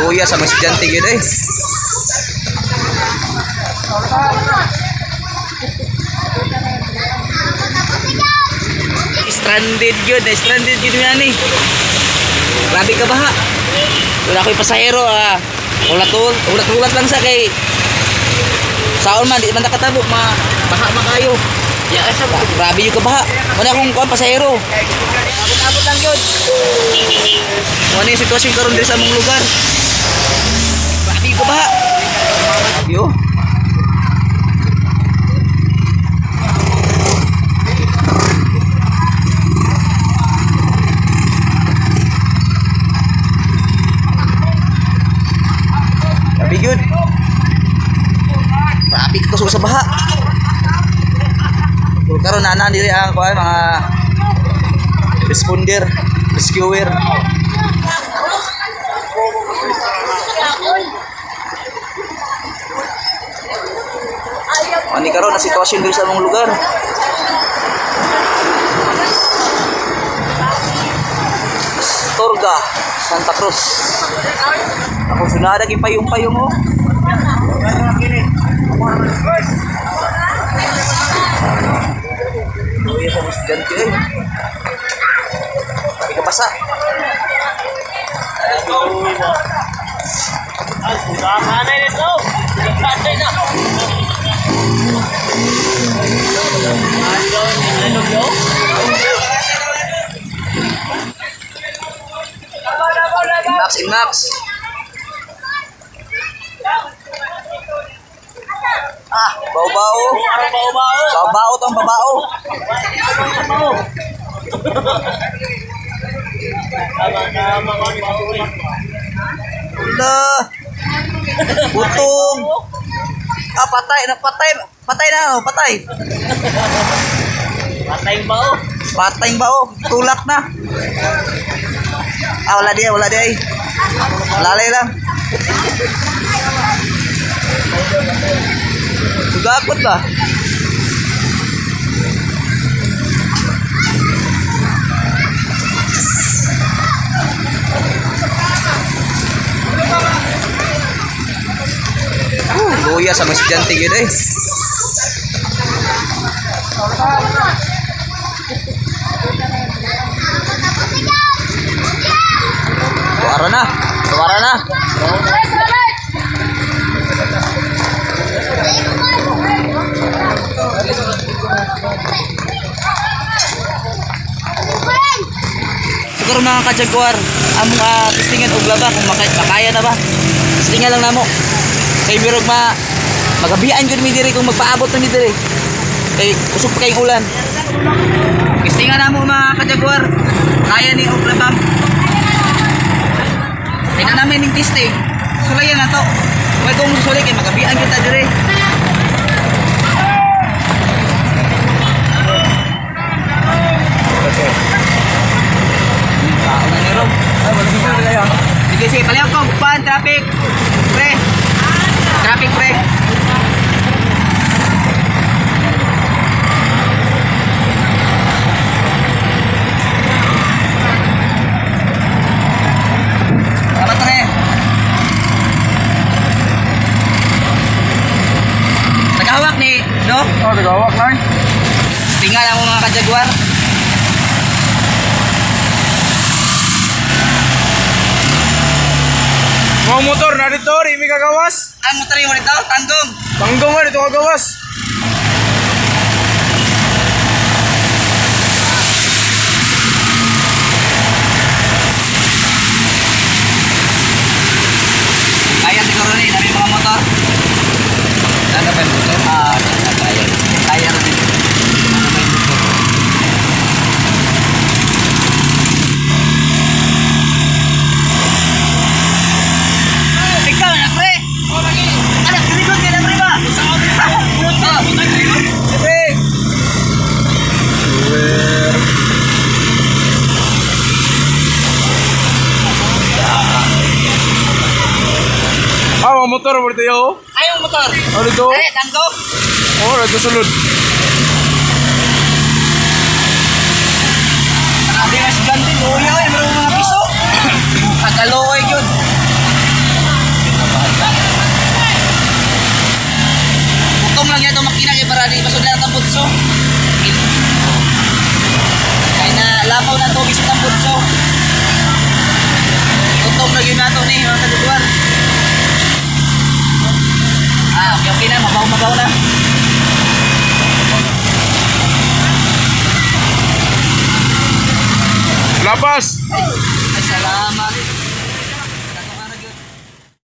Luya sa mga estudyante gyud eh. Stranded gyud, stranded gyud ni. Grabe ka baha. Wala ko'y pasahero ah. Ulat-ulat lang sa kay saon man di man nakatabo, ma baha man kayo. Ya, asa ba? Grabe yung kabaha. Wala akong kuan pasahero. Abot-abot lang gyud. Ano yung sitwasyon karon diri sa among lugar? Grabe yung kabaha. Yo. Grabe gyud. Grabe kusog sa baha. Karon na diri ang kuan mga responder, rescuer. Ani karon ang sitwasyon diri sa among lugar. Astorga, Santa Cruz. Ako sunada gyud payong-payong oh. Luya sa estudyante eh. Sabi ka basa. Inmax, inmax. Ah, bao-bao. Bao-bao tong babao. Wala. Butong. Ah, patay na, patay. Patay na, oh, patay. Patay bao. Patay bao. Tulak na. Ah, wala di, wala di ay. Lalay lang. Sugakot ba? Luya sa mga estudyante gyud eh. Tuwara na. Tuwara na. Siguro mga ka-Jaguar, among testingan og laba kung makaya na ba. Testingan lang namo. Kay mirog ma magabian gyud mi diri kung magpaabot mi diri. Kay kusog pa kay ulan. Testingan namo mga ka-Jaguar. Kaya ni og laba. Kay na namin ning testing. Sulayan na to. Way kung sulay kay magabian gyud ta diri. Okay. Tao na ni Rob. Sige, sige, palayaw ko. Pan, traffic. Pre. Traffic, pre. Salamat, pre. Tagahawak ni, no? Oh, tagahawak na. Tingnan ang mga ka-Jaguar. Mga motor na dito, rin kagawas. Ang motor yung dito, tanggong. Tanggong nga dito kagawas. Kaya siguro ni, dami mga motor. Ano ba yung motor? Ah, kaya. Kaya rin. Ano ba yung motor? Ikaw na, pre! Anak, kalikod ka na, pre ba? Pre! Ah, mga motor mo dito yo. Ay, ang motor! Oh, dito. Eh, tanggong! Oh, dito sulod. Grabe nga estudyante, luya eh, meron mga piso. Pagkaloy yun. makina kay para di masudlan ang tambutso. Kay na lapaw na tubig sa tambutso. Gutom na gyud nato ni, mga kajaguar. Ah, okay, okay na, mabaw mabaw na. Labas. Ay.